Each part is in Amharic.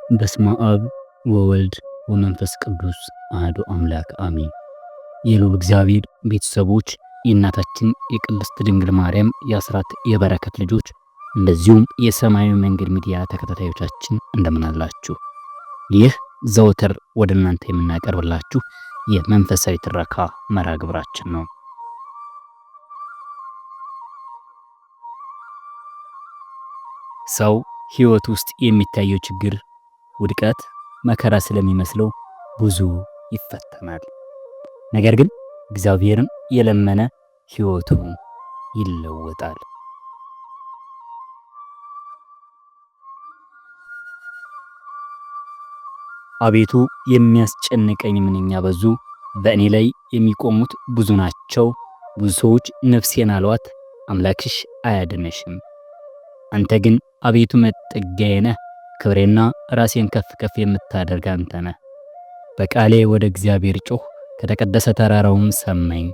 በስመ አብ ወወልድ ወመንፈስ ቅዱስ አሐዱ አምላክ አሜን። የልዑል እግዚአብሔር ቤተሰቦች፣ የእናታችን የቅድስት ድንግል ማርያም የአስራት የበረከት ልጆች፣ እንደዚሁም የሰማያዊ መንገድ ሚዲያ ተከታታዮቻችን እንደምን አላችሁ? ይህ ዘወትር ወደ እናንተ የምናቀርብላችሁ የመንፈሳዊ ትረካ መርሃ ግብራችን ነው። ሰው ሕይወት ውስጥ የሚታየው ችግር፣ ውድቀት፣ መከራ ስለሚመስለው ብዙ ይፈተናል። ነገር ግን እግዚአብሔርን የለመነ ሕይወቱ ይለወጣል። አቤቱ የሚያስጨንቀኝ ምንኛ በዙ፣ በእኔ ላይ የሚቆሙት ብዙ ናቸው። ብዙ ሰዎች ነፍሴን አሏት፣ አምላክሽ አያድንሽም። አንተ ግን አቤቱ መጠጊያዬ ነህ፣ ክብሬና ራሴን ከፍ ከፍ የምታደርግ አንተ ነህ። በቃሌ ወደ እግዚአብሔር ጮህ፣ ከተቀደሰ ተራራውም ሰማኝ።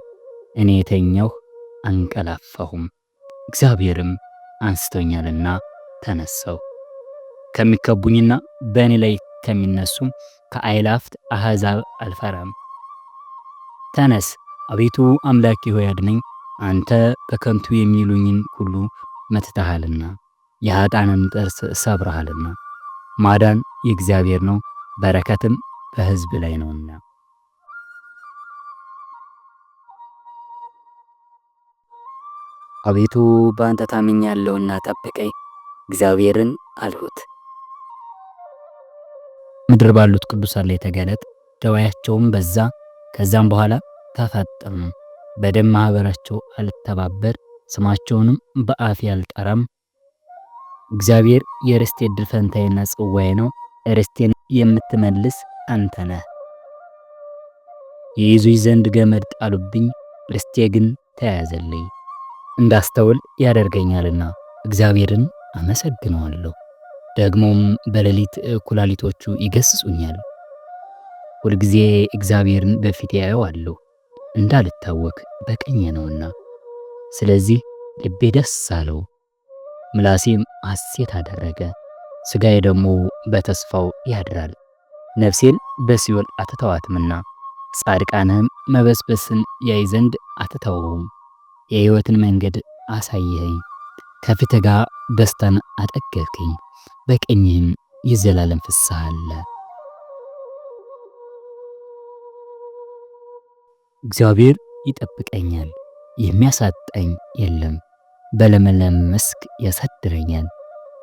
እኔ የተኛሁ አንቀላፋሁም፣ እግዚአብሔርም አንስቶኛልና ተነሳሁ። ከሚከቡኝና በእኔ ላይ ከሚነሱም ከአእላፍት አሕዛብ አልፈራም። ተነስ አቤቱ አምላኬ ሆይ አድነኝ፣ አንተ በከንቱ የሚሉኝን ሁሉ መትተሃልና የኃጥአንን ጥርስ ሰብረሃልና። ማዳን የእግዚአብሔር ነው፣ በረከትም በሕዝብ ላይ ነውና። አቤቱ በአንተ ታምኛለሁና ጠብቀኝ፣ እግዚአብሔርን አልሁት። ምድር ባሉት ቅዱሳን ላይ ተገለጥ፣ ደዋያቸውም በዛ። ከዛም በኋላ ተፈጠሙ። በደም ማኅበራቸው አልተባበር፣ ስማቸውንም በአፌ አልጠራም። እግዚአብሔር የርስቴ ዕድል ፈንታዬና ጽዋዬ ነው፣ ርስቴን የምትመልስ አንተ ነህ። የይዙኝ ዘንድ ገመድ ጣሉብኝ፣ ርስቴ ግን ተያዘልኝ። እንዳስተውል ያደርገኛልና እግዚአብሔርን አመሰግነዋለሁ። ደግሞም በሌሊት ኩላሊቶቹ ይገስጹኛል። ሁልጊዜ እግዚአብሔርን በፊቴ አየዋለሁ፣ እንዳልታወክ በቀኜ ነውና። ስለዚህ ልቤ ደስ አለው፣ ምላሴም ሐሴት አደረገ። ሥጋዬ ደግሞ በተስፋው ያድራል። ነፍሴን በሲኦል አትተዋትምና ጻድቃንህም መበስበስን ያይ ዘንድ አትተወውም። የሕይወትን መንገድ አሳየኸኝ፣ ከፊትህ ጋር ደስታን አጠገብከኝ፣ በቀኝህም የዘላለም ፍስሐ አለ። እግዚአብሔር ይጠብቀኛል፣ የሚያሳጣኝ የለም። በለመለመ መስክ ያሳድረኛል፣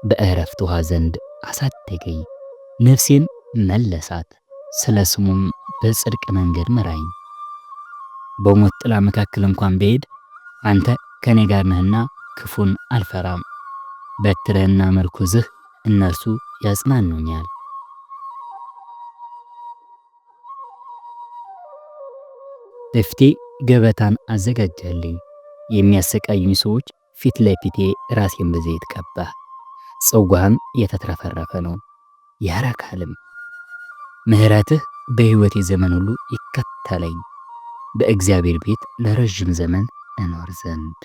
በዕረፍት ውኃ ዘንድ አሳደገኝ። ነፍሴን መለሳት፣ ስለ ስሙም በጽድቅ መንገድ መራኝ። በሞት ጥላ መካከል እንኳን ብሄድ አንተ ከኔ ጋር ነህና ክፉን አልፈራም። በትርህና ምርኩዝህ እነርሱ ያጽናኑኛል። በፊቴ ገበታን አዘጋጀህልኝ፣ የሚያሰቃዩኝ ሰዎች ፊት ለፊቴ ራሴን በዘይት ቀባህ። ጽዋህም የተትረፈረፈ ነው ያረካልም። ምሕረትህ በሕይወቴ ዘመን ሁሉ ይከተለኝ፣ በእግዚአብሔር ቤት ለረዥም ዘመን እኖር ዘንድ።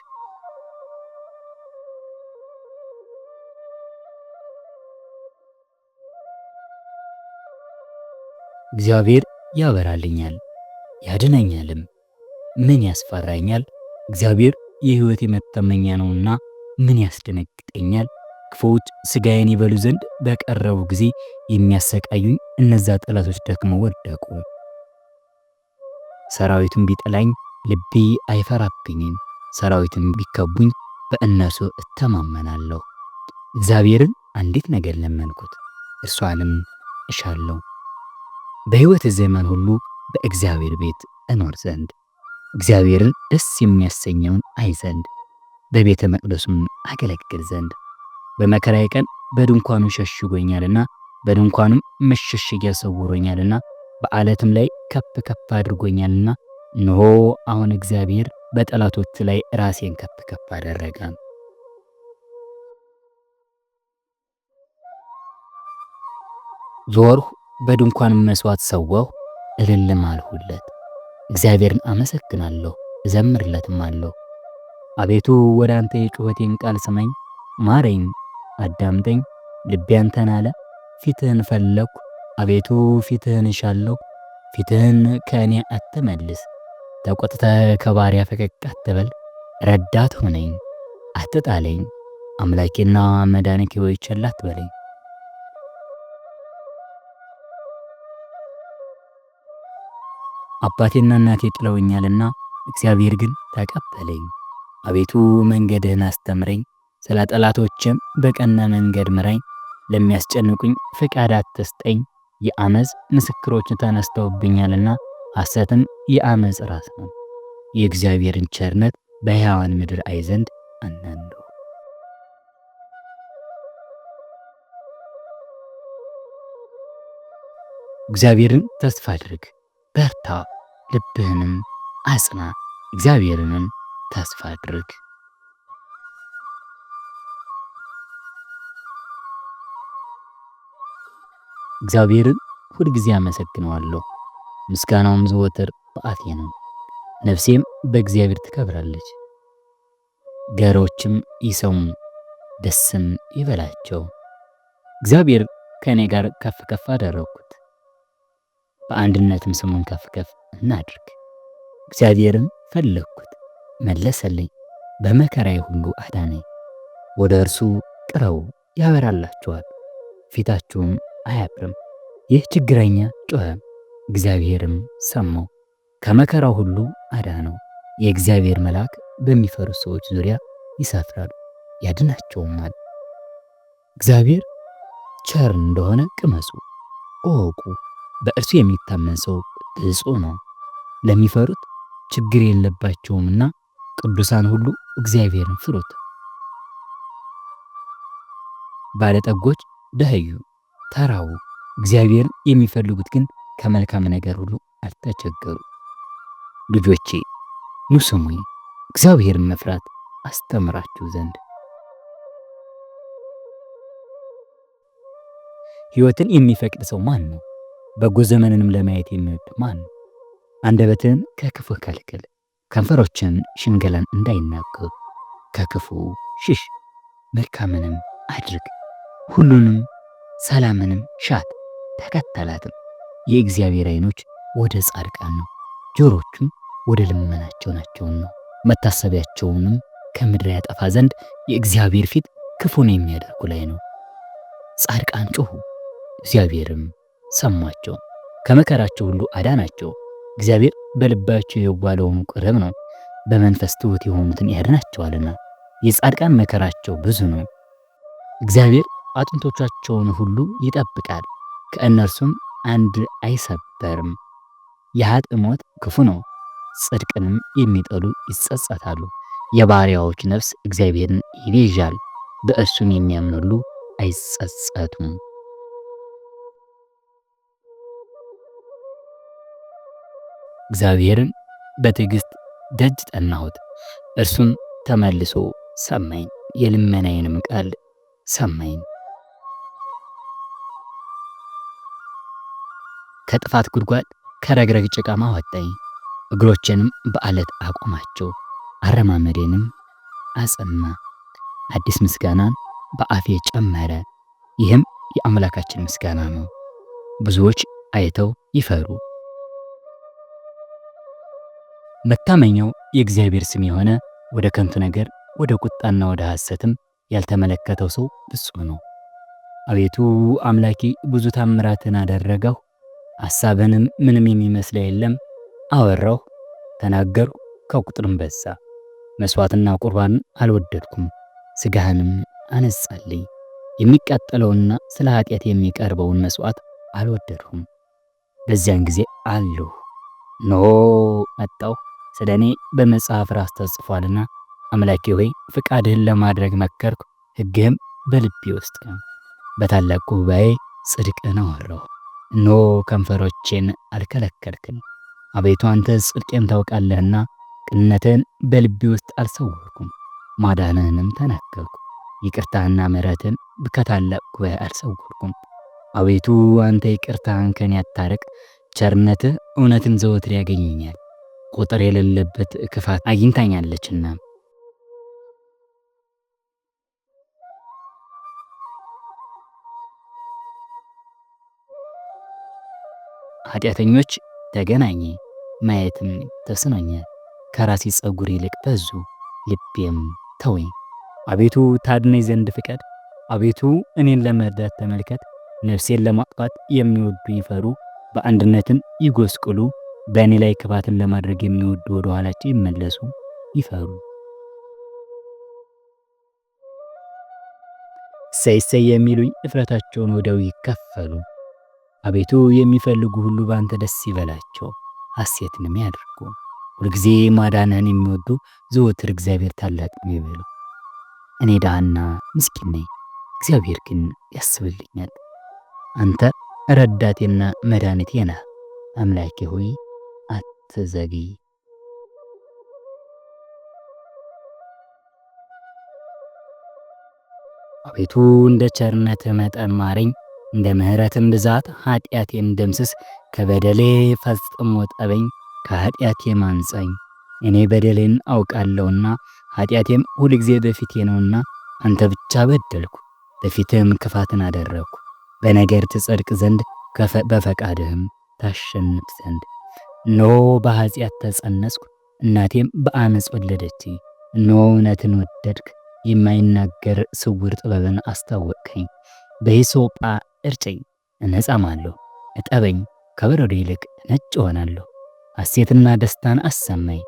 እግዚአብሔር ያበራልኛል ያድነኛልም፣ ምን ያስፈራኛል? እግዚአብሔር የሕይወቴ መታመኛ ነውና ምን ያስደነግጠኛል? ክፉዎች ሥጋዬን ይበሉ ዘንድ በቀረቡ ጊዜ የሚያሰቃዩኝ እነዛ ጠላቶች ደክመው ወደቁ። ሰራዊቱን ቢጠላኝ ልቤ አይፈራብኝም፣ ሰራዊቱን ቢከቡኝ በእነርሱ እተማመናለሁ። እግዚአብሔርን አንዲት ነገር ለመንኩት፣ እርሷንም እሻለሁ፣ በሕይወት ዘመን ሁሉ በእግዚአብሔር ቤት እኖር ዘንድ እግዚአብሔርን ደስ የሚያሰኘውን አይ ዘንድ በቤተ መቅደሱም አገለግል ዘንድ። በመከራዬ ቀን በድንኳኑ ሸሽጎኛልና በድንኳኑም መሸሸጊያ ሰውሮኛልና በዓለትም ላይ ከፍ ከፍ አድርጎኛልና። እነሆ አሁን እግዚአብሔር በጠላቶቹ ላይ ራሴን ከፍ ከፍ አደረገ። ዞርሁ፣ በድንኳንም መስዋዕት ሰዋሁ፣ እልልም አልሁለት። እግዚአብሔርን አመሰግናለሁ፣ እዘምርለትም አለሁ። አቤቱ ወደ አንተ የጩኸቴን ቃል ስማኝ፣ ማረኝ፣ አዳምጠኝ። ልቤ አንተን አለ፣ ፊትህን ፈለግሁ፣ አቤቱ ፊትህን እሻለሁ። ፊትህን ከእኔ አትመልስ፣ ተቆጥተህ ከባሪያ ፈቀቅ አትበል። ረዳት ሁነኝ፣ አትጣለኝ። አምላኬና መድኃኒቴ ሆይ ቸል አትበለኝ። አባቴና እናቴ ጥለውኛልና እግዚአብሔር ግን ተቀበለኝ። አቤቱ መንገድህን አስተምረኝ፣ ስለ ጠላቶችም በቀና መንገድ ምራኝ። ለሚያስጨንቁኝ ፈቃድ አትስጠኝ፣ የአመፅ ምስክሮች ተነስተውብኛልና ሐሰትም የአመፅ ራስ ነው። የእግዚአብሔርን ቸርነት በሕያዋን ምድር አይ ዘንድ አምናለሁ። እግዚአብሔርን ተስፋ አድርግ፣ በርታ፣ ልብህንም አጽና። እግዚአብሔርንም ተስፋ አድርግ። እግዚአብሔርን ሁልጊዜ አመሰግነዋለሁ፣ ምስጋናውም ዘወትር በአፌ ነው። ነፍሴም በእግዚአብሔር ትከብራለች። ገሮችም ይሰሙ ደስም ይበላቸው። እግዚአብሔር ከእኔ ጋር ከፍ ከፍ አደረግኩት፣ በአንድነትም ስሙን ከፍ ከፍ እናድርግ። እግዚአብሔርን ፈለግኩት፣ መለሰልኝ፣ በመከራዬ ሁሉ አዳነኝ። ወደ እርሱ ቅረቡ ያበራላችኋል፣ ፊታችሁም አያፍርም። ይህ ችግረኛ ጮኸ፣ እግዚአብሔርም ሰማው፣ ከመከራው ሁሉ አዳነው። የእግዚአብሔር መልአክ በሚፈሩ ሰዎች ዙሪያ ይሰፍራል፣ ያድናቸውማል። እግዚአብሔር ቸር እንደሆነ ቅመሱ እወቁ። በእርሱ የሚታመን ሰው ብፁዕ ነው። ለሚፈሩት ችግር የለባቸውምና ቅዱሳን ሁሉ እግዚአብሔርን ፍሩት። ባለጠጎች ደኸዩ፣ ተራቡ፣ እግዚአብሔርን የሚፈልጉት ግን ከመልካም ነገር ሁሉ አልተቸገሩ። ልጆቼ ኑ ስሙኝ፣ እግዚአብሔርን መፍራት አስተምራችሁ ዘንድ። ሕይወትን የሚፈቅድ ሰው ማን ነው? በጎ ዘመንንም ለማየት የሚወድ ማን ነው? አንደበትህን ከክፉ ከልክል፣ ከንፈሮችን ሽንገላን እንዳይናገሩ። ከክፉ ሽሽ፣ መልካምንም አድርግ፣ ሁሉንም ሰላምንም ሻት ተከተላትም። የእግዚአብሔር ዓይኖች ወደ ጻድቃን ነው፣ ጆሮቹም ወደ ልመናቸው ናቸውና መታሰቢያቸውንም ከምድር ያጠፋ ዘንድ የእግዚአብሔር ፊት ክፉን የሚያደርጉ ላይ ነው። ጻድቃን ጮኹ፣ እግዚአብሔርም ሰማቸው፣ ከመከራቸው ሁሉ አዳናቸው። እግዚአብሔር በልባቸው የዋለውን ቅርብ ነው፣ በመንፈስ ትሑት የሆኑትን ያድናቸዋልና። የጻድቃን መከራቸው ብዙ ነው። እግዚአብሔር አጥንቶቻቸውን ሁሉ ይጠብቃል፣ ከእነርሱም አንድ አይሰበርም። የኃጥእ ሞት ክፉ ነው፣ ጽድቅንም የሚጠሉ ይጸጸታሉ። የባሪያዎች ነፍስ እግዚአብሔርን ይቤዣል፣ በእርሱም የሚያምኑ ሁሉ አይጸጸቱም። እግዚአብሔርን በትዕግሥት ደጅ ጠናሁት፣ እርሱም ተመልሶ ሰማኝ፣ የልመናዬንም ቃል ሰማኝ። ከጥፋት ጉድጓድ ከረግረግ ጭቃም አወጣኝ። እግሮቼንም በዓለት አቆማቸው፣ አረማመዴንም አጸና። አዲስ ምስጋናን በአፌ ጨመረ፣ ይህም የአምላካችን ምስጋና ነው። ብዙዎች አይተው ይፈሩ። መታመኛው የእግዚአብሔር ስም የሆነ ወደ ከንቱ ነገር ወደ ቁጣና ወደ ሐሰትም ያልተመለከተው ሰው ብፁዕ ነው። አቤቱ አምላኬ ብዙ ታምራትን አደረገሁ፣ ሐሳብንም ምንም የሚመስል የለም። አወራሁ፣ ተናገርሁ፣ ከቁጥርም በዛ። መስዋዕትና ቁርባን አልወደድኩም፣ ስጋህንም አነጻልኝ። የሚቃጠለውና ስለ ኃጢአት የሚቀርበውን መስዋዕት አልወደድሁም። በዚያን ጊዜ አልሁ፣ እነሆ መጣሁ፣ ስለ እኔ በመጽሐፍ ራስ ተጽፏልና። አምላኬ ሆይ ፍቃድህን ለማድረግ መከርኩ፣ ሕግህም በልቤ ውስጥ ነው። በታላቅ ጉባኤ ጽድቅህን አወራሁ፣ እነሆ ከንፈሮቼን አልከለከልክም። አቤቱ አንተ ጽድቄን ታውቃለህና ቅንነትህን በልቤ ውስጥ አልሰወርኩም። ማዳንህንም ተናገርኩ፣ ይቅርታህና ምሕረትህን ከታላቅ ጉባኤ አልሰወርኩም። አቤቱ አንተ ይቅርታህን ከኔ አታርቅ፣ ቸርነትህ እውነትን ዘወትር ያገኘኛል። ቁጥር የሌለበት ክፋት አግኝታኛለችና። ኃጢአተኞች ተገናኘ፣ ማየትም ተስኖኛል። ከራሴ ፀጉር ይልቅ በዙ፣ ልቤም ተወኝ። አቤቱ ታድነኝ ዘንድ ፍቀድ። አቤቱ እኔን ለመርዳት ተመልከት። ነፍሴን ለማጥፋት የሚወዱ ይፈሩ፣ በአንድነትም ይጎስቁሉ። በእኔ ላይ ክፋትን ለማድረግ የሚወዱ ወደ ኋላቸው ይመለሱ፣ ይፈሩ። እሰይ እሰይ የሚሉኝ እፍረታቸውን ወዲያው ይከፈሉ። አቤቱ የሚፈልጉ ሁሉ በአንተ ደስ ይበላቸው፣ ሐሴትንም ያድርጉ። ሁልጊዜ ማዳንህን የሚወዱ ዘወትር እግዚአብሔር ታላቅ ነው ይበሉ። እኔ ድሃና ምስኪን ነኝ፣ እግዚአብሔር ግን ያስብልኛል። አንተ ረዳቴና መድኃኒቴ ነህ፣ አምላኬ ሆይ አትዘግይ። አቤቱ እንደ ቸርነትህ መጠን ማረኝ፣ እንደ ምሕረትም ብዛት ኃጢአቴን ደምስስ። ከበደሌ ፈጽሞ ጠበኝ፣ ከኃጢአቴም አንጻኝ። እኔ በደሌን አውቃለሁና ኃጢአቴም ሁልጊዜ በፊቴ ነውና። አንተ ብቻ በደልኩ፣ በፊትህም ክፋትን አደረግኩ። በነገር ትጸድቅ ዘንድ በፈቃድህም ታሸንፍ ዘንድ። እነሆ በኃጢአት ተጸነስኩ፣ እናቴም በዓመፅ ወለደችኝ። እነሆ እውነትን ወደድክ፣ የማይናገር ስውር ጥበብን አስታወቅኸኝ። በሂሶጳ እርጨኝ እነጻማለሁ፣ እጠበኝ፣ ከበረዶ ይልቅ ነጭ እሆናለሁ። ሐሴትና ደስታን አሰማኝ፣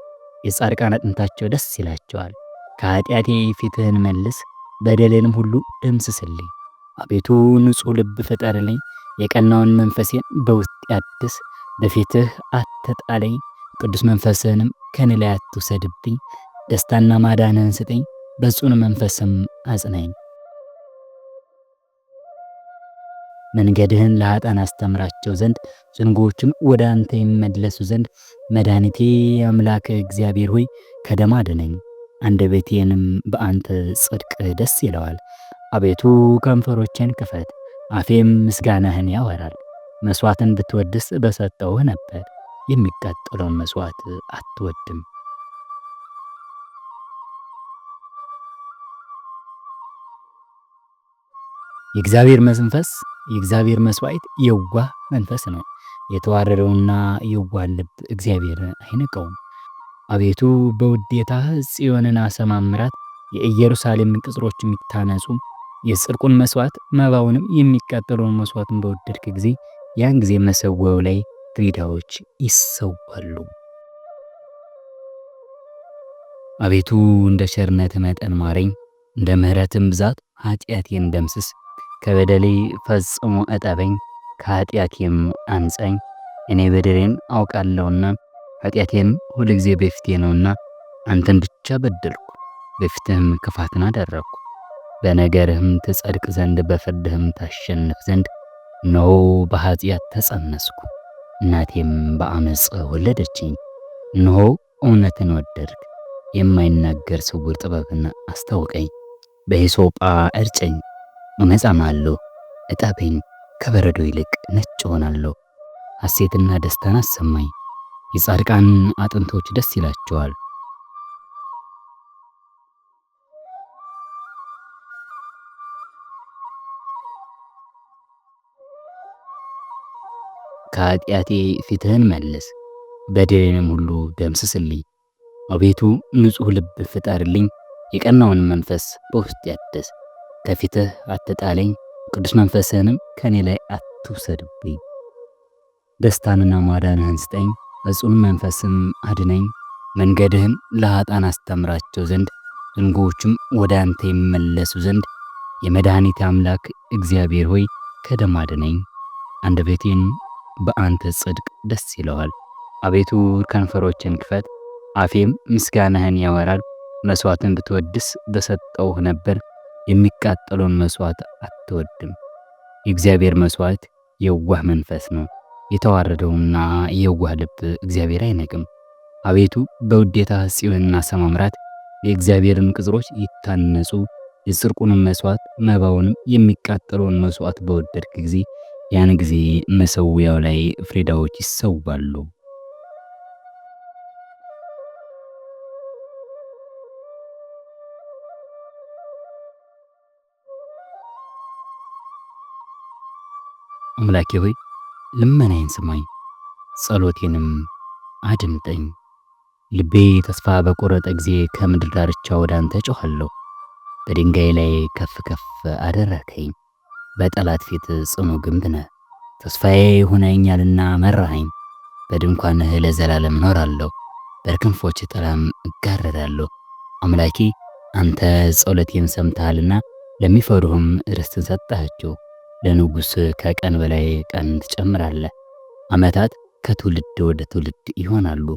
የጻድቃን አጥንታቸው ደስ ይላቸዋል። ከኃጢአቴ ፊትህን መልስ፣ በደሌንም ሁሉ ደምስስልኝ። አቤቱ ንጹሕ ልብ ፍጠርልኝ፣ የቀናውን መንፈሴን በውስጤ አድስ። በፊትህ አትጣለኝ፣ ቅዱስ መንፈስህንም ከኔ ላይ አትውሰድብኝ። ደስታና ማዳንህን ስጠኝ፣ በጽኑ መንፈስም አጽናኝ። መንገድህን ለኃጥአን አስተምራቸው ዘንድ ዝንጉዎችም ወደ አንተ ይመለሱ ዘንድ። መድኃኒቴ አምላክ እግዚአብሔር ሆይ ከደም አድነኝ። አንደበቴንም በአንተ ጽድቅ ደስ ይለዋል። አቤቱ ከንፈሮቼን ክፈት፣ አፌም ምስጋናህን ያወራል። መስዋዕትን ብትወድስ በሰጠውህ ነበር፣ የሚቃጠለውን መስዋዕት አትወድም። የእግዚአብሔር መንፈስ የእግዚአብሔር መስዋዕት የዋህ መንፈስ ነው። የተዋረደውና የዋህ ልብ እግዚአብሔር አይንቀውም። አቤቱ በውዴታህ ጽዮንን አሰማምራት፣ የኢየሩሳሌምን ቅጥሮች የሚታነጹ። የጽድቁን መስዋዕት መባውንም የሚቃጠለውን መስዋዕትን በወደድክ ጊዜ ያን ጊዜ መሰዊያው ላይ ፍሪዳዎች ይሰዋሉ። አቤቱ እንደ ቸርነት መጠን ማረኝ፣ እንደ ምሕረትም ብዛት ኃጢአቴን ደምስስ። ከበደሌ ፈጽሞ እጠበኝ፣ ከኃጢአቴም አንጻኝ። እኔ በደሌን አውቃለሁና ኃጢአቴም ሁልጊዜ በፊቴ ነውና። አንተን ብቻ በደልኩ፣ በፊትህም ክፋትን አደረግኩ። በነገርህም ትጸድቅ ዘንድ በፍርድህም ታሸንፍ ዘንድ። እነሆ በኃጢአት ተጸነስኩ፣ እናቴም በዓመፅ ወለደችኝ። እነሆ እውነትን ወደድክ፣ የማይናገር ስውር ጥበብን አስታውቀኝ። በሂሶጳ እርጨኝ እነጻማለሁ፣ እጠበኝ፣ ከበረዶ ይልቅ ነጭ እሆናለሁ። ሐሴትና ደስታን አሰማኝ፣ የጻድቃን አጥንቶች ደስ ይላቸዋል። ከኃጢአቴ ፊትህን መልስ፣ በደሌንም ሁሉ ደምስስልኝ። አቤቱ ንጹሕ ልብ ፍጠርልኝ፣ የቀናውን መንፈስ በውስጥ ያድስ። ከፊትህ አትጣለኝ፣ ቅዱስ መንፈስህንም ከኔ ላይ አትውሰድብኝ። ደስታንና ማዳንህን ስጠኝ፣ በጽኑ መንፈስም አድነኝ። መንገድህን ለኃጥአን አስተምራቸው ዘንድ ዝንጉዎችም ወደ አንተ ይመለሱ ዘንድ። የመድኃኒቴ አምላክ እግዚአብሔር ሆይ ከደም አድነኝ። አንደበቴን በአንተ ጽድቅ ደስ ይለዋል። አቤቱ ከንፈሮችን ክፈት፣ አፌም ምስጋናህን ያወራል። መስዋዕትን ብትወድስ በሰጠውህ ነበር፣ የሚቃጠለውን መስዋዕት አትወድም። የእግዚአብሔር መስዋዕት የዋህ መንፈስ ነው። የተዋረደውና የዋህ ልብ እግዚአብሔር አይነቅም። አቤቱ በውዴታ ጽዮንን አሰማምራት፣ የእግዚአብሔርን ቅጥሮች ይታነጹ። የጽድቁንም መስዋዕት መባውንም የሚቃጠለውን መስዋዕት በወደድክ ጊዜ ያን ጊዜ መሰዊያው ላይ ፍሪዳዎች ይሰዋሉ። አምላኬ ሆይ ልመናዬን ስማኝ፣ ጸሎቴንም አድምጠኝ። ልቤ ተስፋ በቆረጠ ጊዜ ከምድር ዳርቻ ወደ አንተ እጮኻለሁ። በድንጋይ ላይ ከፍ ከፍ አደረከኝ፣ በጠላት ፊት ጽኑ ግንብ ነህ። ተስፋዬ ሆነኸኛልና መራኸኝ። በድንኳንህ ለዘላለም እኖራለሁ፣ በክንፎች ጥላም እጋረዳለሁ። አምላኬ አንተ ጸሎቴን ሰምተሃልና ለሚፈሩህም ርስትን ሰጠሃቸው። ለንጉሥ ከቀን በላይ ቀን ትጨምራለህ። ዓመታት ከትውልድ ወደ ትውልድ ይሆናሉ፣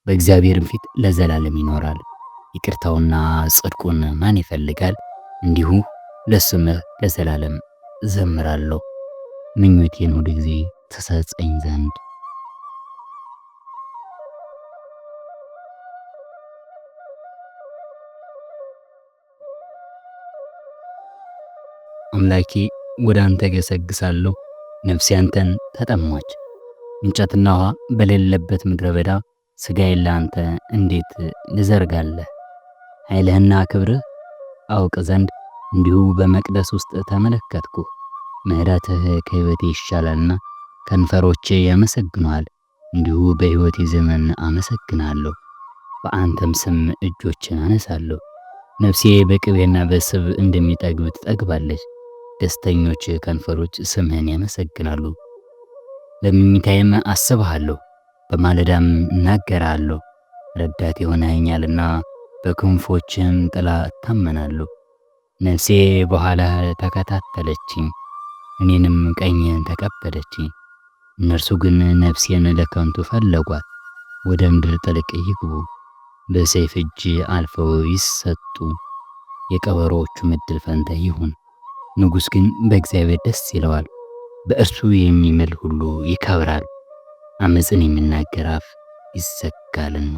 በእግዚአብሔርም ፊት ለዘላለም ይኖራል። ይቅርታውና ጽድቁን ማን ይፈልጋል? እንዲሁ ለስምህ ለዘላለም እዘምራለሁ፣ ምኞቴን ሁል ጊዜ ትሰጠኝ ዘንድ። አምላኬ ወደ አንተ ገሰግሳለሁ፣ ነፍሴ አንተን ተጠማች። እንጨትና ውሃ በሌለበት ምድረ በዳ ሥጋዬን ለአንተ እንዴት ልዘርጋለህ? ኃይልህና ክብርህ አውቅ ዘንድ እንዲሁ በመቅደስ ውስጥ ተመለከትኩህ። ምሕረትህ ከሕይወቴ ይሻላልና ከንፈሮቼ ያመሰግኑሃል። እንዲሁ በሕይወቴ ዘመን አመሰግናለሁ፣ በአንተም ስም እጆችን አነሳለሁ። ነፍሴ በቅቤና በስብ እንደሚጠግብ ትጠግባለች። ደስተኞች ከንፈሮች ስምህን ያመሰግናሉ። በመኝታዬም አስብሃለሁ፣ በማለዳም እናገራለሁ። ረዳት የሆነኸኛልና በክንፎችህም ጥላ እታመናለሁ። ነፍሴ በኋላ ተከታተለችኝ፣ እኔንም ቀኝህን ተቀበለችኝ። እነርሱ ግን ነፍሴን ለከንቱ ፈለጓት፣ ወደ ምድር ጥልቅ ይግቡ፣ በሰይፍ እጅ አልፈው ይሰጡ። የቀበሮዎቹ ዕድል ፈንታ ይሁን። ንጉሥ ግን በእግዚአብሔር ደስ ይለዋል፣ በእርሱ የሚምል ሁሉ ይከብራል። ዓመፅን የሚናገር አፍ ይዘጋልና።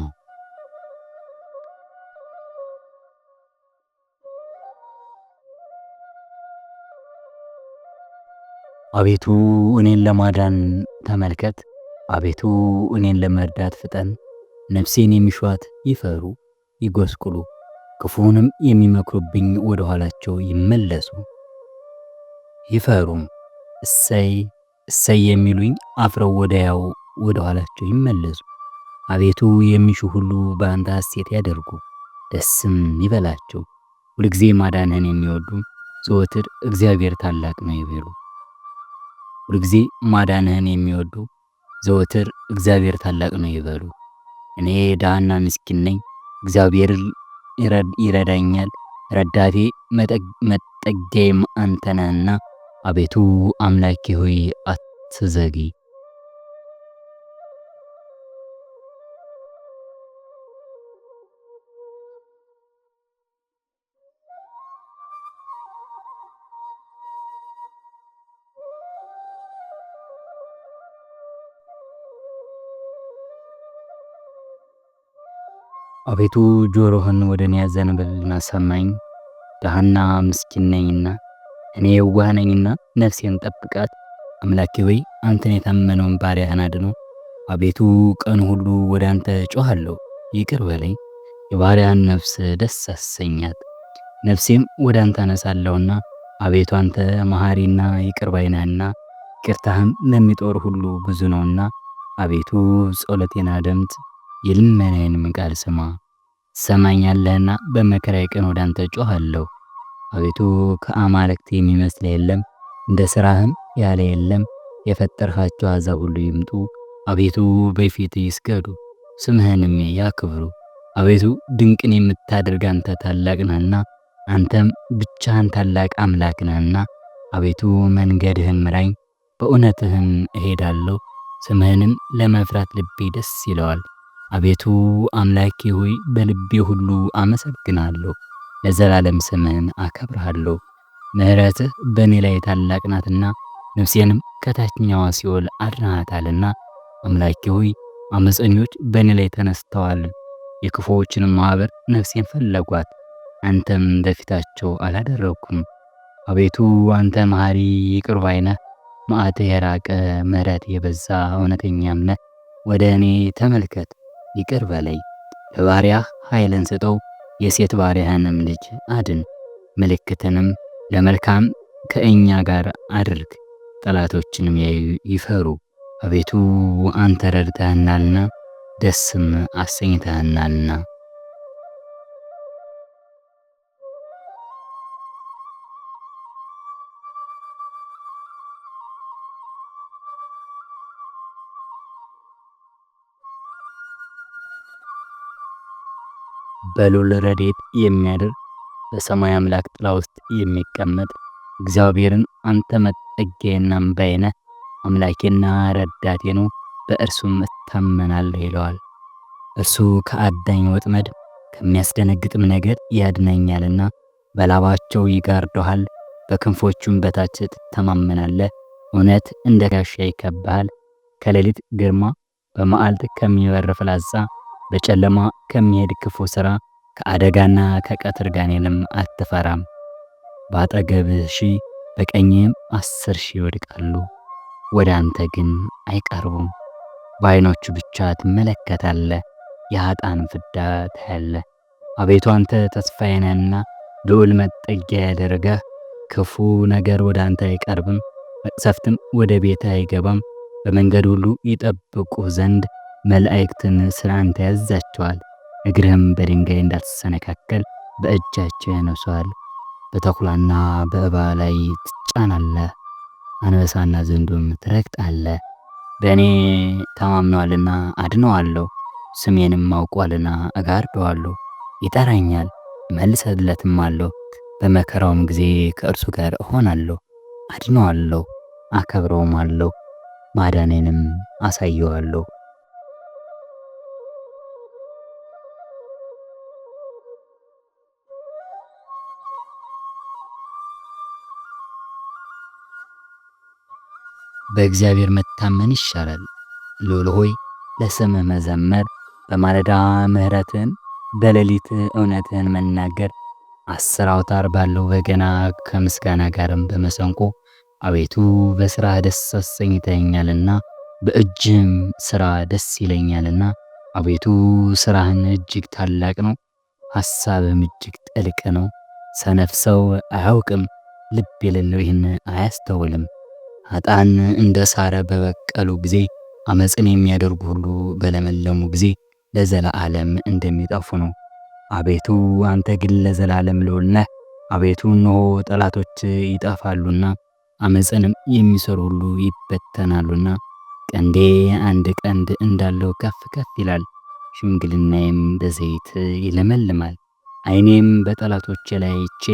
አቤቱ እኔን ለማዳን ተመልከት፣ አቤቱ እኔን ለመርዳት ፍጠን። ነፍሴን የሚሿት ይፈሩ ይጎስቁሉ፣ ክፉንም የሚመክሩብኝ ወደ ኋላቸው ይመለሱ ይፈሩም። እሰይ እሰይ የሚሉኝ አፍረው ወዲያው ወደ ኋላቸው ይመለሱ። አቤቱ የሚሹ ሁሉ በአንተ ሐሴት ያደርጉ፣ ደስም ይበላቸው። ሁልጊዜ ማዳንህን የሚወዱ ዘወትር እግዚአብሔር ታላቅ ነው ይበሉ። ሁልጊዜ ማዳንህን የሚወዱ ዘወትር እግዚአብሔር ታላቅ ነው ይበሉ። እኔ ድሃና ምስኪን ነኝ፣ እግዚአብሔር ይረዳኛል። ረዳቴ መጠጊያዬም አንተ ነህና አቤቱ አምላኬ ሆይ አትዘግይ። አቤቱ ጆሮህን ወደ እኔ አዘንብልና ሰማኝ። ድሃና ምስኪን ነኝና እኔ የዋህ ነኝና ነፍሴን ጠብቃት። አምላኬ ሆይ አንተን የታመነውን ባሪያህን አድነው። አቤቱ ቀን ሁሉ ወደ አንተ ጮኻለሁ፣ ይቅር በለኝ። የባሪያህን ነፍስ ደስ አሰኛት፣ ነፍሴም ወደ አንተ አነሳለሁና። አቤቱ አንተ መሐሪና ይቅር ባይ ነህና፣ ይቅርታህም ለሚጦር ሁሉ ብዙ ነውና። አቤቱ ጸሎቴን አድምጥ፣ የልመናዬንም ቃል ስማ። ትሰማኛለህና በመከራዬ ቀን ወደ አንተ ጮኻለሁ። አቤቱ ከአማልክት የሚመስል የለም፣ እንደ ሥራህም ያለ የለም። የፈጠርሃቸው አሕዛብ ሁሉ ይምጡ፣ አቤቱ በፊትህ ይስገዱ፣ ስምህንም ያክብሩ። አቤቱ ድንቅን የምታደርግ አንተ ታላቅ ነህና፣ አንተም ብቻህን ታላቅ አምላክ ነህና። አቤቱ መንገድህን ምራኝ፣ በእውነትህም እሄዳለሁ። ስምህንም ለመፍራት ልቤ ደስ ይለዋል። አቤቱ አምላኬ ሆይ በልቤ ሁሉ አመሰግናለሁ፣ ለዘላለም ስምህን አከብርሃለሁ። ምሕረትህ በእኔ ላይ ታላቅ ናትና ነፍሴንም ከታችኛዋ ሲኦል አድነሃታልና። አምላኬ ሆይ አመፀኞች በእኔ ላይ ተነስተዋል፣ የክፉዎችንም ማኅበር ነፍሴን ፈለጓት፣ አንተም በፊታቸው አላደረግኩም። አቤቱ አንተ መሐሪ ይቅር ባይ ነህ፣ መዓትህ የራቀ ምሕረት የበዛ እውነተኛም ነህ። ወደ እኔ ተመልከት ይቅር በለኝ። ለባሪያህ ኃይልን ስጠው፣ የሴት ባሪያህንም ልጅ አድን። ምልክትንም ለመልካም ከእኛ ጋር አድርግ፣ ጠላቶችንም ያዩ ይፈሩ፣ አቤቱ አንተ ረድተኸናልና ደስም አሰኝተኸናልና። በልዑል ረድኤት የሚያድር በሰማይ አምላክ ጥላ ውስጥ የሚቀመጥ እግዚአብሔርን አንተ መጠጊያዬና አምባዬ ነህ፣ አምላኬና ረዳቴ ነው፣ በእርሱም እታመናለሁ ይለዋል። እርሱ ከአዳኝ ወጥመድ ከሚያስደነግጥም ነገር ያድነኛልና። በላባቸው ይጋርዶሃል፣ በክንፎቹም በታች ትተማመናለህ። እውነት እንደ ጋሻ ይከብሃል። ከሌሊት ግርማ፣ በመዓልት ከሚበር ፍላጻ፣ በጨለማ ከሚሄድ ክፉ ሥራ፣ ከአደጋና ከቀትር ጋኔንም አትፈራም። በአጠገብህ ሺህ በቀኝህም 10,000 ይወድቃሉ፣ ወደ አንተ ግን አይቀርቡም። በዓይኖቹ ብቻ ትመለከታለህ፣ የኃጥአን ፍዳ ታያለህ። አቤቱ አንተ ተስፋዬ ነህና ልዑል መጠጊያ ያደረገህ። ክፉ ነገር ወደ አንተ አይቀርብም፣ መቅሰፍትም ወደ ቤትህ አይገባም። በመንገድ ሁሉ ይጠብቁህ ዘንድ መላእክትን ስለ አንተ ያዛቸዋል። እግርህም በድንጋይ እንዳትሰነካከል በእጃቸው ያነሱሃል። በተኩላና በእባብ ላይ ትጫናለህ፣ አንበሳና ዘንዶም ትረግጣለህ። በእኔ ተማምኗልና አድነዋለሁ፣ ስሜንም አውቋልና እጋርደዋለሁ። ይጠራኛል እመልስለትም አለሁ። በመከራውም ጊዜ ከእርሱ ጋር እሆናለሁ፣ አድነዋለሁ፣ አከብረውም አለሁ፣ ማዳኔንም አሳየዋለሁ። በእግዚአብሔር መታመን ይሻላል። ልዑል ሆይ ለስምህ መዘመር፣ በማለዳ ምሕረትህን በሌሊት እውነትህን መናገር፣ 10 አውታር ባለው በገና ከምስጋና ጋርም በመሰንቆ አቤቱ በሥራህ ደስ አሰኝተኸኛልና በእጅህም ሥራ ደስ ይለኛልና። አቤቱ ሥራህን እጅግ ታላቅ ነው፣ ሐሳብህም እጅግ ጥልቅ ነው። ሰነፍ ሰው አያውቅም፣ ልብ የሌለው ይህን አያስተውልም። ኃጥአን እንደ ሳር በበቀሉ ጊዜ፣ አመፅን የሚያደርጉ ሁሉ በለመለሙ ጊዜ ለዘላለም እንደሚጠፉ ነው። አቤቱ አንተ ግን ለዘላለም ልዑል ነህ። አቤቱ እነሆ ጠላቶች ይጠፋሉና አመፅንም የሚሰሩ ሁሉ ይበተናሉና። ቀንዴ አንድ ቀንድ እንዳለው ከፍ ከፍ ይላል፣ ሽምግልናዬም በዘይት ይለመልማል። ዓይኔም በጠላቶቼ ላይ አይቼ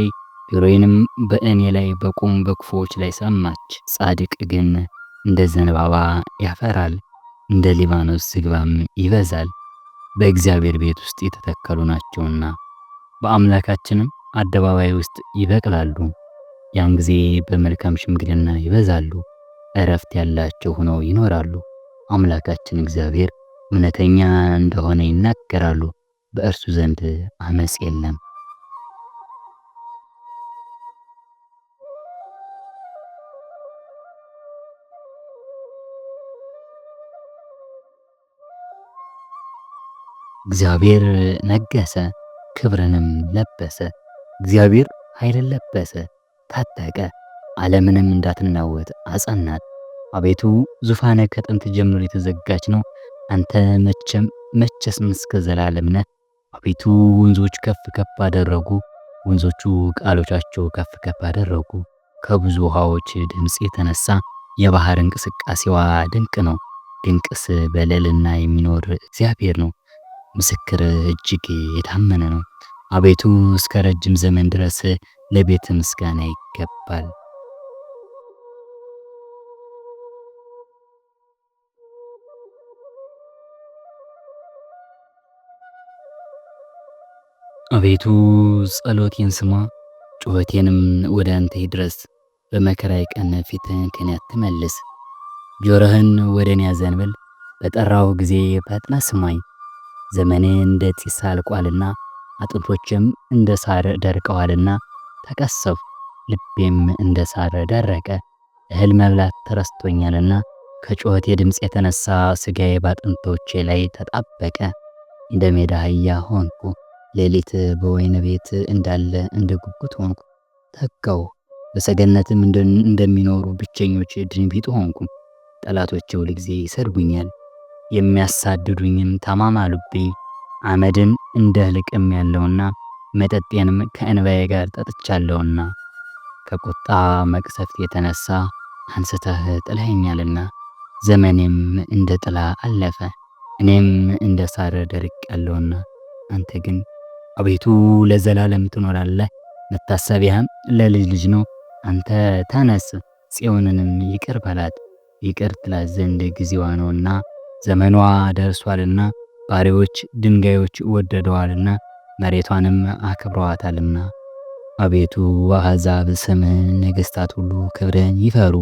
ጆሮዬንም በእኔ ላይ በቆሙ በክፉዎች ላይ ሰማች። ጻድቅ ግን እንደ ዘንባባ ያፈራል፣ እንደ ሊባኖስ ዝግባም ይበዛል። በእግዚአብሔር ቤት ውስጥ የተተከሉ ናቸውና በአምላካችንም አደባባይ ውስጥ ይበቅላሉ። ያን ጊዜ በመልካም ሽምግልና ይበዛሉ፣ እረፍት ያላቸው ሆነው ይኖራሉ። አምላካችን እግዚአብሔር እውነተኛ እንደሆነ ይናገራሉ፣ በእርሱ ዘንድ አመፅ የለም። እግዚአብሔር ነገሰ፣ ክብርንም ለበሰ። እግዚአብሔር ኃይልን ለበሰ፣ ታጠቀ፣ ዓለምንም እንዳትናወጥ አጸናት። አቤቱ ዙፋነ ከጥንት ጀምሮ የተዘጋች ነው። አንተ መቼም መቼስም እስከ ዘላለም ነህ። አቤቱ ወንዞች ከፍ ከፍ አደረጉ፣ ወንዞቹ ቃሎቻቸው ከፍ ከፍ አደረጉ። ከብዙ ውሃዎች ድምፅ የተነሳ የባህር እንቅስቃሴዋ ድንቅ ነው። ድንቅስ በልዕልና የሚኖር እግዚአብሔር ነው። ምስክር እጅግ የታመነ ነው። አቤቱ እስከ ረጅም ዘመን ድረስ ለቤት ምስጋና ይገባል። አቤቱ ጸሎቴን ስማ፣ ጩኸቴንም ወደ አንተ ይድረስ። በመከራዬ ቀን ፊትህን ከኔ አትመልስ። ጆሮህን ወደ እኔ አዘንብል፣ በጠራሁ ጊዜ ፈጥነህ ስማኝ። ዘመኔ እንደ ጢስ አልቋልና አጥንቶችም እንደ ሳር ደርቀዋልና ተቀሰፍሁ፣ ልቤም እንደ ሳር ደረቀ። እህል መብላት ተረስቶኛልና ከጩኸቴ ድምፅ የተነሳ ሥጋዬ በአጥንቶቼ ላይ ተጣበቀ። እንደ ሜዳ አህያ ሆንኩ፣ ሌሊት በወይን ቤት እንዳለ እንደ ጉጉት ሆንኩ። ተጋሁ፣ በሰገነትም እንደሚኖሩ ብቸኞች ድንቢጥ ሆንኩ። ጠላቶቼ ሁልጊዜ ይሰድቡኛል፣ የሚያሳድዱኝም ተማማሉብኝ። አመድን እንደ እህል ቅሜአለሁና፣ መጠጤንም ከእንባዬ ጋር ጠጥቻለሁና። ከቁጣ መቅሰፍት የተነሳ አንስተህ ጥለኸኛልና፣ ዘመኔም እንደ ጥላ አለፈ፣ እኔም እንደ ሳር ደርቄአለሁና። አንተ ግን አቤቱ ለዘላለም ትኖራለህ፣ መታሰቢያህም ለልጅ ልጅ ነው። አንተ ተነስ፣ ጽዮንንም ይቅር በላት፣ ይቅር ትላት ዘንድ ጊዜዋ ነውና ዘመኗ ደርሷልና። ባሪዎች ድንጋዮች ወደደዋልና መሬቷንም አክብረዋታልና። አቤቱ አሕዛብ ስምህን፣ ነገሥታት ሁሉ ክብርህን ይፈሩ።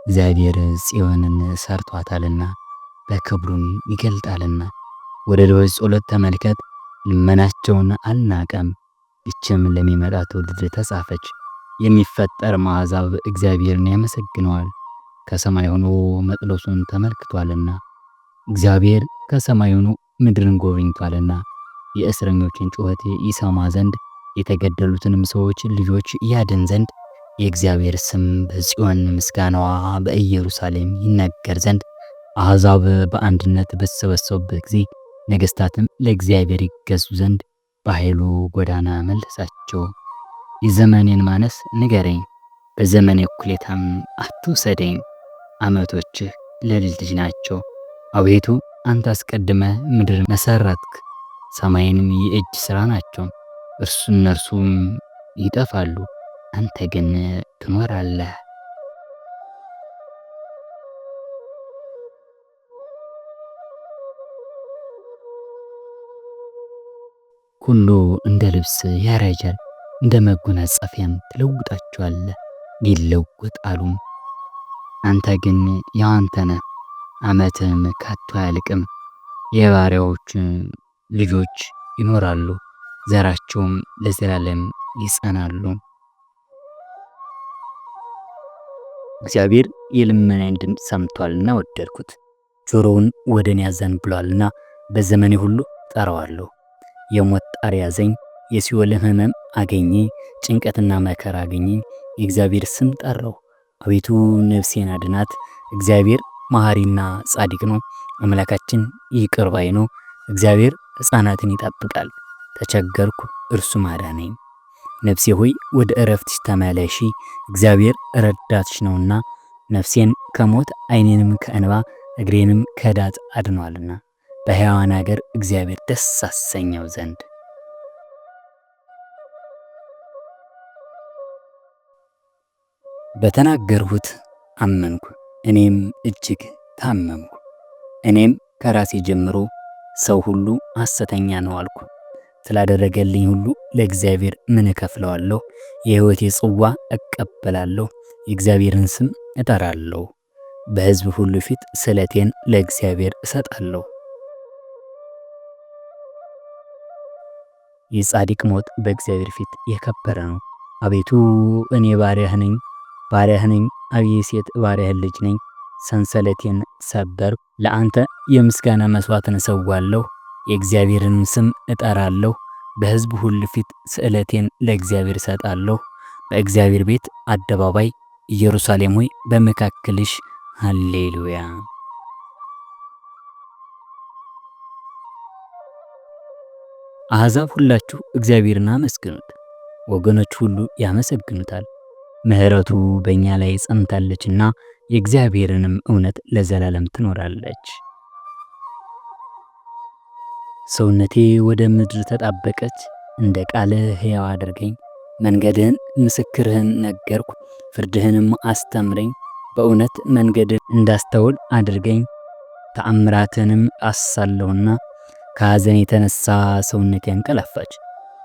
እግዚአብሔር ጽዮንን ሰርቷታልና በክብሩም ይገልጣልና። ወደ ድሆች ጸሎት ተመልከት፣ ልመናቸውን አልናቀም። ይችም ለሚመጣ ትውልድ ተጻፈች። የሚፈጠር አሕዛብ እግዚአብሔርን ያመሰግነዋል፣ ከሰማይ ሆኖ መቅደሱን ተመልክቷልና። እግዚአብሔር ከሰማይ ሆኖ ምድርን ጎብኝቷልና የእስረኞችን ጩኸት ይሰማ ዘንድ የተገደሉትንም ሰዎች ልጆች ያድን ዘንድ የእግዚአብሔር ስም በጽዮን ምስጋናዋ በኢየሩሳሌም ይነገር ዘንድ አሕዛብ በአንድነት በተሰበሰቡበት ጊዜ ነገሥታትም ለእግዚአብሔር ይገዙ ዘንድ በኃይሉ ጎዳና መለሳቸው። የዘመኔን ማነስ ንገረኝ፣ በዘመኔ እኩሌታም አትውሰደኝ። ዓመቶችህ ለልጅ ልጅ ናቸው። አቤቱ አንተ አስቀድመህ ምድር መሰረትክ፣ ሰማይንም የእጅ ሥራ ናቸው። እነርሱም ይጠፋሉ፣ አንተ ግን ትኖራለህ። ሁሉ እንደ ልብስ ያረጃል፣ እንደ መጎናጸፊያም ትለውጣቸዋለህ፣ ይለወጣሉም። አንተ ግን ያው አንተ ነህ፣ ዓመትህም ከቶ አያልቅም። የባሪያዎች ልጆች ይኖራሉ፣ ዘራቸውም ለዘላለም ይጸናሉ። እግዚአብሔር የልመናዬን ድምፅ ሰምቷልና ወደድኩት፣ ጆሮውን ወደ እኔ አዘንብሏልና በዘመኔ ሁሉ ጠራዋለሁ። የሞት ጣር ያዘኝ፣ የሲኦል ሕመም አገኘኝ፣ ጭንቀትና መከራ አገኘኝ። የእግዚአብሔር ስም ጠራሁ፣ አቤቱ ነፍሴን አድናት። እግዚአብሔር መሐሪና ጻድቅ ነው፣ አምላካችን ይቅር ባይ ነው። እግዚአብሔር ሕፃናትን ይጠብቃል። ተቸገርኩ፣ እርሱም አዳነኝ። ነፍሴ ሆይ ወደ ዕረፍትሽ ተመለሺ፣ እግዚአብሔር ረዳትሽ ነውና። ነፍሴን ከሞት ዓይኔንም ከእንባ እግሬንም ከዳጥ አድኗልና። በሕያዋን አገር እግዚአብሔር ደስ አሰኘው ዘንድ። በተናገርሁት አመንኩ፣ እኔም እጅግ ታመምኩ። እኔም ከራሴ ጀምሮ ሰው ሁሉ ሐሰተኛ ነው አልኩ። ስላደረገልኝ ሁሉ ለእግዚአብሔር ምን እከፍለዋለሁ? የሕይወቴ ጽዋ እቀበላለሁ፣ የእግዚአብሔርን ስም እጠራለሁ። በሕዝብ ሁሉ ፊት ስለቴን ለእግዚአብሔር እሰጣለሁ። የጻድቅ ሞት በእግዚአብሔር ፊት የከበረ ነው። አቤቱ እኔ ባሪያህ ነኝ፣ ባሪያህ ነኝ፣ ሴት ባሪያህ ልጅ ነኝ። ሰንሰለቴን ሰበርኩ። ለአንተ የምስጋና መስዋዕትን እሰዋለሁ፣ የእግዚአብሔርን ስም እጠራለሁ። በሕዝብ ሁሉ ፊት ስዕለቴን ለእግዚአብሔር እሰጣለሁ። በእግዚአብሔር ቤት አደባባይ ኢየሩሳሌም ሆይ በመካከልሽ ሃሌሉያ። አሕዛብ ሁላችሁ እግዚአብሔርን አመስግኑት፣ ወገኖች ሁሉ ያመሰግኑታል። ምሕረቱ በእኛ ላይ ጸንታለችና የእግዚአብሔርንም እውነት ለዘላለም ትኖራለች። ሰውነቴ ወደ ምድር ተጣበቀች፣ እንደ ቃልህ ሕያው አድርገኝ። መንገድህን ምስክርህን ነገርኩ፣ ፍርድህንም አስተምረኝ። በእውነት መንገድን እንዳስተውል አድርገኝ፣ ተአምራትንም አሳለሁና። ከሐዘን የተነሳ ሰውነቴ አንቀላፋች፣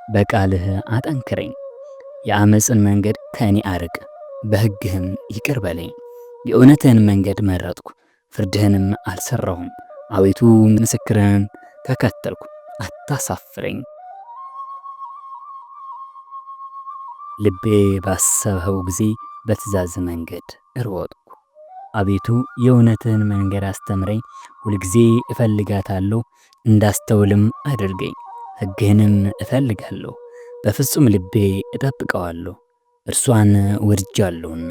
በቃልህ አጠንክረኝ። የአመፅን መንገድ ከእኔ አርቅ፣ በሕግህም ይቅር በለኝ። የእውነትህን መንገድ መረጥኩ፣ ፍርድህንም አልሰራሁም። አቤቱ ምስክርህን ተከተልኩ፣ አታሳፍረኝ። ልቤ ባሰብኸው ጊዜ በትእዛዝ መንገድ እሮጥኩ። አቤቱ የእውነትህን መንገድ አስተምረኝ፣ ሁልጊዜ እፈልጋታለሁ፣ እንዳስተውልም አድርገኝ። ሕግህንም እፈልጋለሁ፣ በፍጹም ልቤ እጠብቀዋለሁ፣ እርሷን ወድጃለሁና።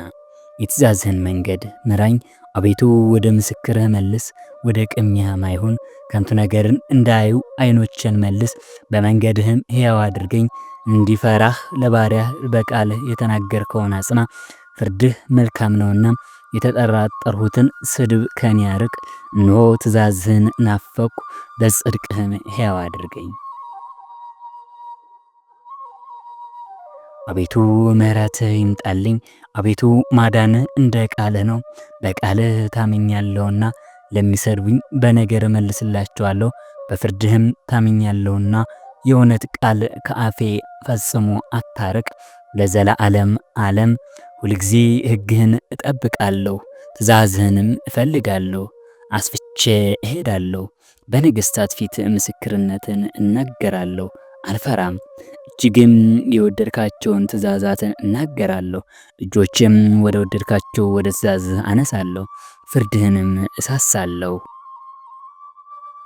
የትእዛዝህን መንገድ ምራኝ፣ አቤቱ ወደ ምስክርህ መልስ፣ ወደ ቅሚያም አይሁን። ከንቱ ነገርን እንዳያዩ ዓይኖቼን መልስ፣ በመንገድህም ሕያው አድርገኝ። እንዲፈራህ ለባሪያህ በቃልህ የተናገርከውን አጽና። ፍርድህ መልካም ነውና የተጠራጠርሁትን ስድብ ከኔ አርቅ። እነሆ ትእዛዝህን ናፈቅሁ፣ በጽድቅህም ሕያው አድርገኝ። አቤቱ ምሕረትህ ይምጣልኝ። አቤቱ ማዳንህ እንደ ቃልህ ነው። በቃልህ ታምኛለሁና ለሚሰድቡኝ በነገር እመልስላቸዋለሁ። በፍርድህም ታምኛለሁና የእውነት ቃል ከአፌ ፈጽሞ አታርቅ። ለዘላለም ዓለም ሁልጊዜ ሕግህን እጠብቃለሁ፣ ትእዛዝህንም እፈልጋለሁ። አስፍቼ እሄዳለሁ፣ በነገሥታት ፊት ምስክርነትን እናገራለሁ፣ አልፈራም። እጅግም የወደድካቸውን ትእዛዛትን እናገራለሁ። እጆችም ወደ ወደድካቸው ወደ ትእዛዝህ አነሳለሁ፣ ፍርድህንም እሳሳለሁ።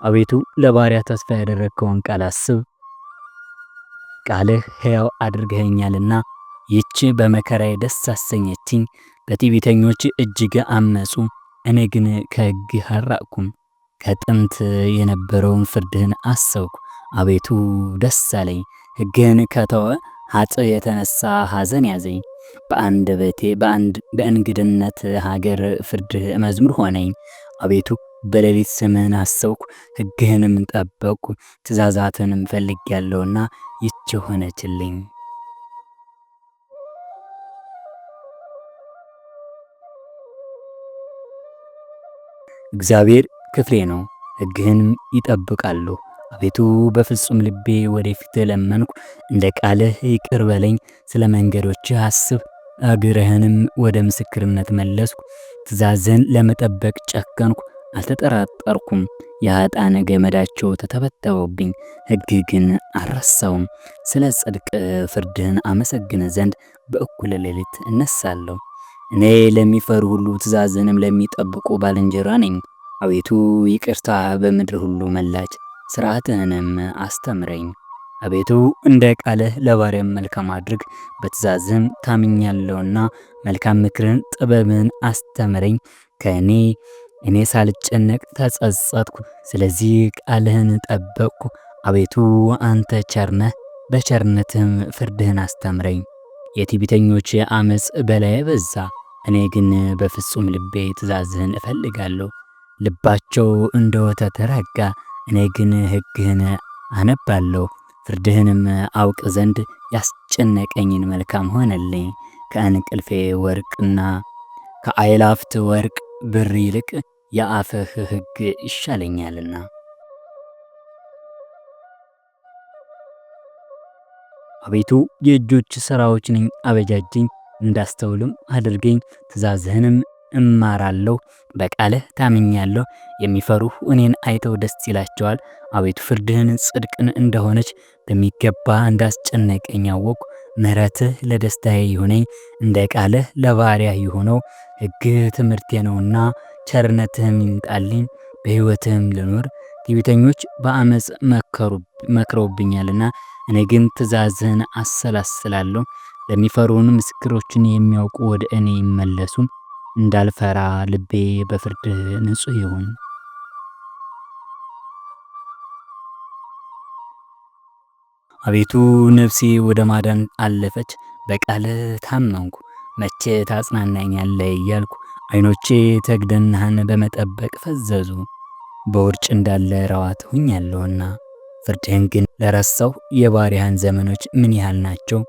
አቤቱ ለባሪያ ተስፋ ያደረግከውን ቃል አስብ። ቃልህ ሕያው አድርገኸኛልና ይህች በመከራዬ ደስ አሰኘችኝ። በትዕቢተኞች እጅግ አመፁ፣ እኔ ግን ከሕግህ አልራቅኩም። ከጥንት የነበረውን ፍርድህን አሰብኩ፣ አቤቱ ደስ አለኝ። ሕግህን ከተወ ኃጥእ የተነሳ ሐዘን ያዘኝ። በአንደበቴ በእንግድነት ሀገር ፍርድህ መዝሙር ሆነኝ። አቤቱ በሌሊት ስምህን አሰብኩ፣ ሕግህንም ጠበቅኩ። ትእዛዛትንም ፈልጌአለሁና ይህች ሆነችልኝ። እግዚአብሔር ክፍሌ ነው፣ ሕግህንም ይጠብቃሉ። አቤቱ በፍጹም ልቤ ወደፊት ለመንኩ፣ እንደ ቃልህ ይቅር በለኝ። ስለ መንገዶችህ አስብ፣ እግርህንም ወደ ምስክርነት መለስኩ። ትእዛዝህን ለመጠበቅ ጨከንኩ፣ አልተጠራጠርኩም። የኃጥአን ገመዳቸው ተተበተበብኝ፣ ሕግህ ግን አልረሳውም። ስለ ጽድቅ ፍርድህን አመሰግን ዘንድ በእኩለ ሌሊት እነሳለሁ። እኔ ለሚፈሩ ሁሉ ትእዛዝህንም ለሚጠብቁ ባልንጀራ ነኝ። አቤቱ ይቅርታ በምድር ሁሉ መላች፣ ሥርዓትህንም አስተምረኝ። አቤቱ እንደ ቃልህ ለባሪያም መልካም አድርግ፣ በትእዛዝህም ታምኛለሁና መልካም ምክርን ጥበብን አስተምረኝ። ከእኔ እኔ ሳልጨነቅ ተጸጸትኩ፣ ስለዚህ ቃልህን ጠበቅኩ። አቤቱ አንተ ቸርነህ፣ በቸርነትህም ፍርድህን አስተምረኝ። የትዕቢተኞች ዓመፅ በላዬ በዛ፣ እኔ ግን በፍጹም ልቤ ትእዛዝህን እፈልጋለሁ። ልባቸው እንደ ወተት ረጋ፣ እኔ ግን ሕግህን አነባለሁ። ፍርድህንም አውቅ ዘንድ ያስጨነቀኝን መልካም ሆነልኝ። ከእንቅልፌ ወርቅና ከአእላፍት ወርቅ ብር ይልቅ የአፍህ ሕግ ይሻለኛልና። አቤቱ የእጆች ሥራዎች ነኝ፣ አበጃጀኝ፣ እንዳስተውልም አድርገኝ። ትእዛዝህንም እማራለሁ፣ በቃልህ ታምኛለሁ። የሚፈሩህ እኔን አይተው ደስ ይላቸዋል። አቤቱ ፍርድህን ጽድቅን እንደሆነች በሚገባ እንዳስጨነቀኝ አወቅሁ። ምሕረትህ ለደስታዬ ይሁነኝ፣ እንደ ቃልህ ለባሪያህ ይሁነው። ሕግህ ትምህርቴ ነውና ቸርነትህም ይምጣልኝ፣ በሕይወትህም ልኑር። ትዕቢተኞች በዓመፅ መክረውብኛልና እኔ ግን ትእዛዝህን አሰላስላለሁ። ለሚፈሩን ምስክሮችን የሚያውቁ ወደ እኔ ይመለሱ። እንዳልፈራ ልቤ በፍርድህ ንጹሕ ይሁን። አቤቱ ነፍሴ ወደ ማዳን አለፈች፣ በቃልህ ታመንኩ። መቼ ታጽናናኛለህ እያልኩ ዓይኖቼ ተግደናህን በመጠበቅ ፈዘዙ። በውርጭ እንዳለ ረዋት ሁኛለሁና ፍርድህን ግን ለረሳሁ የባሪያህን ዘመኖች ምን ያህል ናቸው?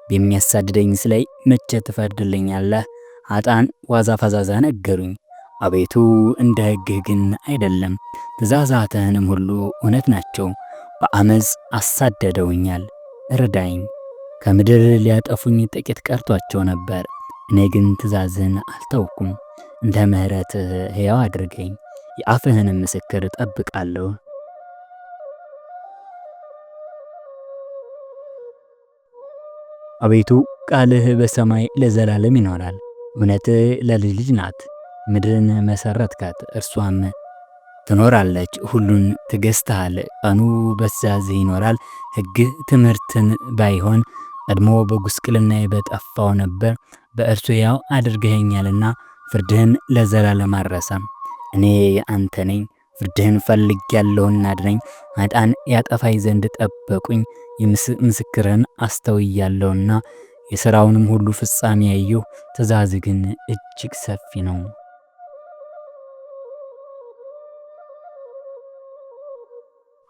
በሚያሳድደኝስ ላይ መቼ ትፈርድልኛለህ? ኃጥአን ዋዛ ፈዛዛ ነገሩኝ። አቤቱ እንደ ሕግህ ግን አይደለም፣ ትእዛዛትህንም ሁሉ እውነት ናቸው። በአመፅ አሳደደውኛል፣ እርዳኝ። ከምድር ሊያጠፉኝ ጥቂት ቀርቷቸው ነበር። እኔ ግን ትእዛዝህን አልተውኩም። እንደ ምሕረትህ ሕያው አድርገኝ፣ የአፍህንም ምስክር እጠብቃለሁ። አቤቱ ቃልህ በሰማይ ለዘላለም ይኖራል፣ እውነትህ ለልጅ ልጅ ናት። ምድርን መሰረትካት፣ እርሷም ትኖራለች። ሁሉን ትገዝተሃል፣ ቀኑ በትእዛዝህ ይኖራል። ሕግህ ትምህርትን ባይሆን ቀድሞ በጉስቅልናዬ በጠፋው ነበር። በእርሱ ሕያው አድርገኸኛልና ፍርድህን ለዘላለም አልረሳም። እኔ የአንተ ነኝ፣ ፍርድህን ፈልጌአለሁና አድነኝ። ኃጥአን ያጠፋኝ ዘንድ ጠበቁኝ፣ ምስክርህን አስተውያለሁና። የሥራውንም ሁሉ ፍጻሜ ያየሁ፣ ትእዛዝህ ግን እጅግ ሰፊ ነው።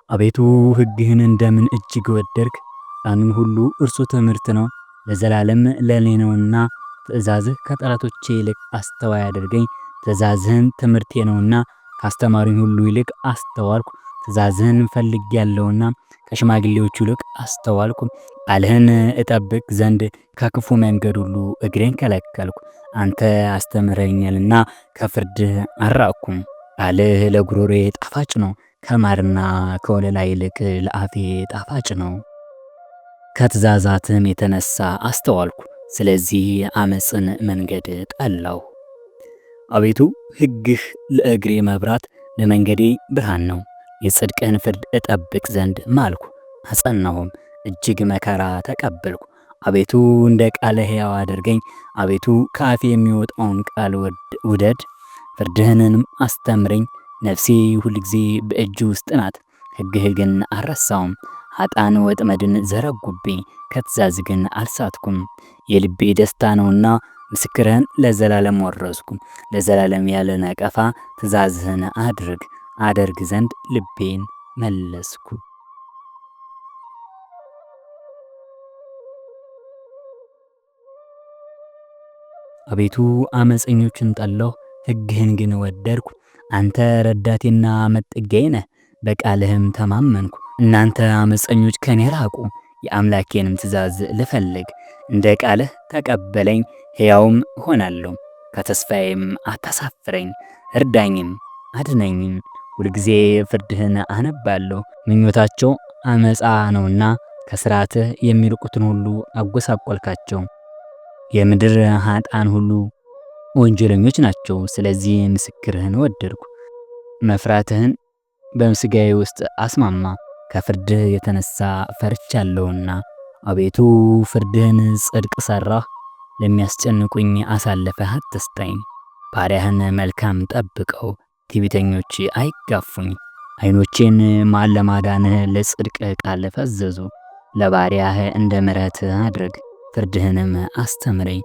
አቤቱ ሕግህን እንደምን እጅግ ወደድክ! ቀኑን ሁሉ እርሱ ትምህርት ነው፣ ለዘላለም ለእኔ ነውና። ትእዛዝህ ከጠላቶቼ ይልቅ አስተዋይ አድርገኝ። ትእዛዝህን ትምህርቴ ነውና ካስተማሩኝ ሁሉ ይልቅ አስተዋልኩ። ትእዛዝህን ፈልጌአለሁና ከሽማግሌዎቹ ይልቅ አስተዋልኩ። ቃልህን እጠብቅ ዘንድ ከክፉ መንገድ ሁሉ እግሬን ከለከልኩ። አንተ አስተምረኛልና ከፍርድህ አልራቅኩም። ቃልህ ለጉሮሮዬ ጣፋጭ ነው፣ ከማርና ከወለላ ይልቅ ለአፌ ጣፋጭ ነው። ከትእዛዛትህም የተነሳ አስተዋልኩ፣ ስለዚህ አመፅን መንገድ ጠላሁ። አቤቱ ሕግህ ለእግሬ መብራት ለመንገዴ ብርሃን ነው። የጽድቅህን ፍርድ እጠብቅ ዘንድ ማልኩ አጸናሁም፣ እጅግ መከራ ተቀበልኩ። አቤቱ እንደ ቃልህ ሕያው አድርገኝ። አቤቱ ከአፌ የሚወጣውን ቃል ውደድ፣ ፍርድህንም አስተምረኝ። ነፍሴ ሁልጊዜ በእጅ ውስጥ ናት፣ ሕግህ ግን አልረሳውም። ኃጥአን ወጥመድን ዘረጉብኝ፣ ከትእዛዝ ግን አልሳትኩም። የልቤ ደስታ ነውና ምስክርህን ለዘላለም ወረስኩ። ለዘላለም ያለ ነቀፋ ትእዛዝህን አድርግ አደርግ ዘንድ ልቤን መለስኩ። አቤቱ አመፀኞችን ጠላሁ፣ ሕግህን ግን ወደድኩ። አንተ ረዳቴና መጠጊያዬ ነህ፣ በቃልህም ተማመንኩ። እናንተ አመፀኞች ከኔ ራቁ፣ የአምላኬንም ትእዛዝ ልፈልግ። እንደ ቃልህ ተቀበለኝ፣ ሕያውም እሆናለሁ። ከተስፋዬም አታሳፍረኝ። እርዳኝም አድነኝም። ሁልጊዜ ፍርድህን አነባለሁ። ምኞታቸው አመፃ ነውና ከሥርዓትህ የሚርቁትን ሁሉ አጎሳቆልካቸው። የምድር ኃጥአን ሁሉ ወንጀለኞች ናቸው። ስለዚህ ምስክርህን ወደድኩ። መፍራትህን በሥጋዬ ውስጥ አስማማ፣ ከፍርድህ የተነሳ ፈርቻለሁና። አቤቱ ፍርድህን ጽድቅ ሠራህ፣ ለሚያስጨንቁኝ አሳልፈህ አትስጠኝ። ባሪያህን መልካም ጠብቀው፣ ትዕቢተኞች አይጋፉኝ። ዓይኖቼን ለማዳንህ ለጽድቅ ቃል ፈዘዙ። ለባሪያህ እንደ ምሕረትህ አድርግ፣ ፍርድህንም አስተምረኝ።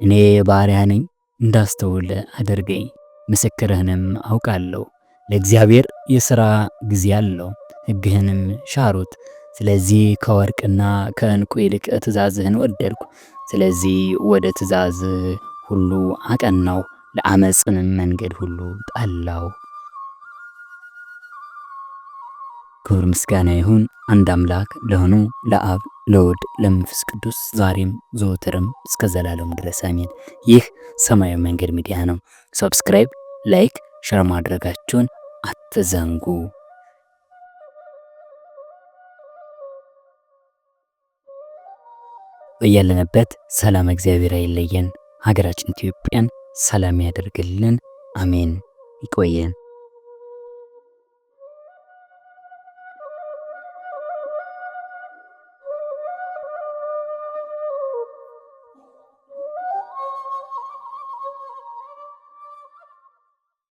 እኔ ባሪያህ ነኝ፣ እንዳስተውል አድርገኝ፣ ምስክርህንም አውቃለሁ። ለእግዚአብሔር የሥራ ጊዜ አለው፣ ሕግህንም ሻሩት። ስለዚህ ከወርቅና ከዕንቁ ይልቅ ትእዛዝህን ወደድኩ። ስለዚህ ወደ ትእዛዝ ሁሉ አቀናው፣ ለአመፅንም መንገድ ሁሉ ጠላው። ክብር ምስጋና ይሁን አንድ አምላክ ለሆኑ ለአብ ለወልድ ለመንፈስ ቅዱስ ዛሬም ዘወትርም እስከ ዘላለሙ ድረስ አሜን። ይህ ሰማያዊ መንገድ ሚዲያ ነው። Subscribe፣ like፣ share ማድረጋችሁን አትዘንጉ። በያለንበት ሰላም እግዚአብሔር አይለየን። ሀገራችን ኢትዮጵያን ሰላም ያደርግልን። አሜን። ይቆየን።